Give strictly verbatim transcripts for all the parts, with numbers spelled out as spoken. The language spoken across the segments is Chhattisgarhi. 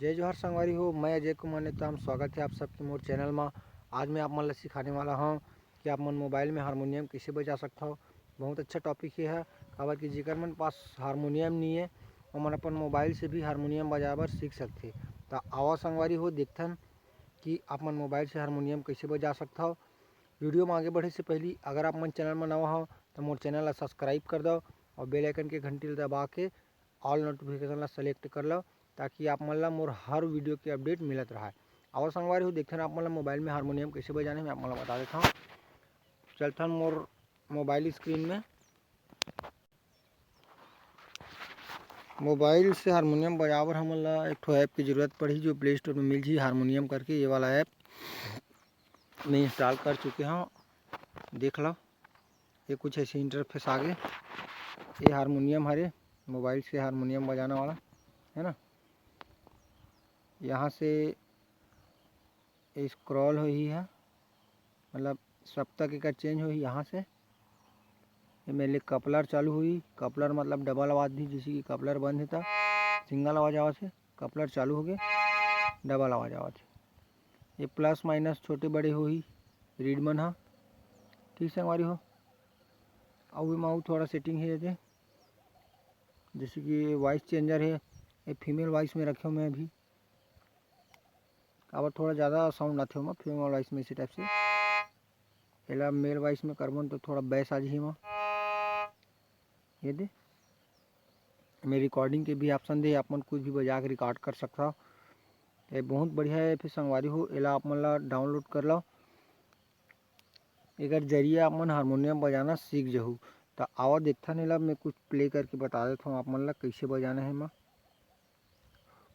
जय जोहार संगवारी हो, मैं अजय कुमार नेताम। स्वागत है आप सबके मोर चैनल मा। आज मैं आप मन ला सिखाने वाला हूँ कि आप मन मोबाइल में हारमोनियम कैसे बजा सकत हव। बहुत अच्छा टॉपिक ये है, काबर कि जेकर मन पास हारमोनियम नहीं है, ओमन अपन मोबाइल से भी हारमोनियम बजाए बर सीख सकथे। त आवा संगवारी हो, देखथन कि आप मन मोबाइल से हारमोनियम कैसे बजा सकत हव। वीडियो में आगे बढ़े से पहली अगर आप मन चैनल में नवा हो तो मोर चैनल ला सब्सक्राइब कर दो और बेल आइकन के घंटी ला दबा के ऑल नोटिफिकेशन ला सेलेक्ट कर लो, ताकि आप मन ला मोर हर वीडियो के अपडेट मिलत रहा। आवा संगवारी हो, देखथन आप मन ला मोबाइल में हारमोनियम कैसे बजाने, मैं आप मन ला बता देता हूँ। चलथन मोर मोबाइल स्क्रीन में। मोबाइल से हारमोनियम बजाए बर हमन ला एक ठो ऐप की जरूरत पड़ही, जो प्ले स्टोर में मिल जी हारमोनियम करके। ये वाला ऐप मैं इंस्टॉल कर चुके हूँ, देख लो। ये कुछ ऐसे इंटरफेस आ गए। ये हारमोनियम हरे, मोबाइल से हारमोनियम बजाने वाला है ना। यहाँ से स्क्रॉल होही है, मतलब सब तक एकर चेंज होही। यहाँ से ये मेरे कपलर चालू होही। कपलर मतलब डबल आवाज़ भी, जैसे कि कपलर बंद है त सिंगल आवाज़ आवत है, कपलर चालू हो गए डबल आवाज़ आवत है। ये प्लस माइनस छोटे बड़े होही, रीड मन हा। ठीक संगवारी हो, अउ एमा अउ थोड़ा सेटिंग है, जैसे कि वॉइस चेंजर है, ये फीमेल वॉइस में रखे हूँ मैं अभी, काबर थोड़ा ज़्यादा साउंड आथे ओमा फीमेल वॉइस में, इसी टाइप से। एला मेल वॉइस में करबो न तो थोड़ा बेस आ जही एमा। ये दे, मैं रिकॉर्डिंग के भी ऑप्शन दे, आप मन कुछ भी बजा के रिकॉर्ड कर सकता हो। ये बहुत बढ़िया है। फिर संगवारी हो, एला आप मन ला डाउनलोड कर लो। एकर जरिए आप मन हारमोनियम बजाना सीख जहू। त आवा देखथन एला, मैं कुछ प्ले करके बता देता हूँ आप मन ला कैसे बजाना है एमा।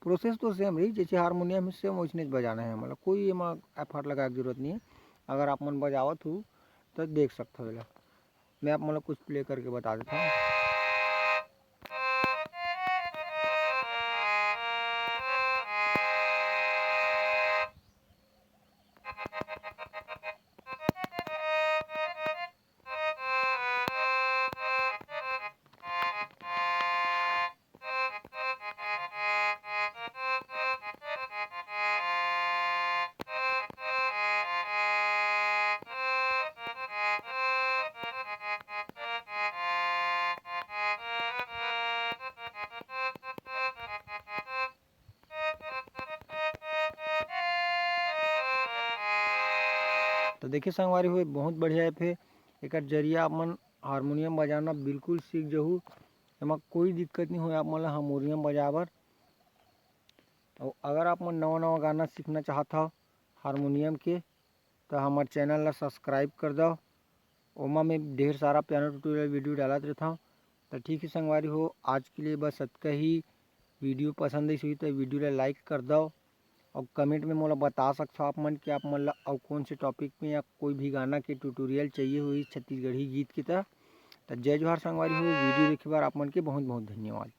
प्रोसेस तो सेम रही, जैसे हारमोनियम है सेम वैसने बजाना है, मतलब कोई एमा एफर्ट लगाए के जरूरत नहीं है। अगर आप मन बजावत हो तो देख सकते हो एला। मैं आप मन ला कुछ प्ले करके बता देता हूँ। तो देखिए संगवारी हो, बहुत बढ़िया ऐप है। एकर जरिए आप मन हारमोनियम बजाना बिल्कुल सीख जहू। एमा कोई दिक्कत नहीं होय आप मन ला हारमोनियम बजाए बर। और अगर आप मन नवा नवा गाना सीखना चाहत हव हारमोनियम के, तो हमारे चैनल ला सब्सक्राइब कर दो। ओमा मैं ढेर सारा पियानो ट्यूटोरियल वीडियो डालत रहता हूँ। तो ठीक है संगवारी हो, आज के लिए बस अतका ही। वीडियो पसंद आई हुई तो वीडियो ला लाइक कर दो और कमेंट में मोला बता सकता हो आप मन कि आप मन ला अउ कौन से टॉपिक में या कोई भी गाना के ट्यूटोरियल चाहिए हुई छत्तीसगढ़ी गीत की तरह। तो जय जोहार संगवारी हो, वीडियो देखे बर आप मन के बहुत बहुत धन्यवाद।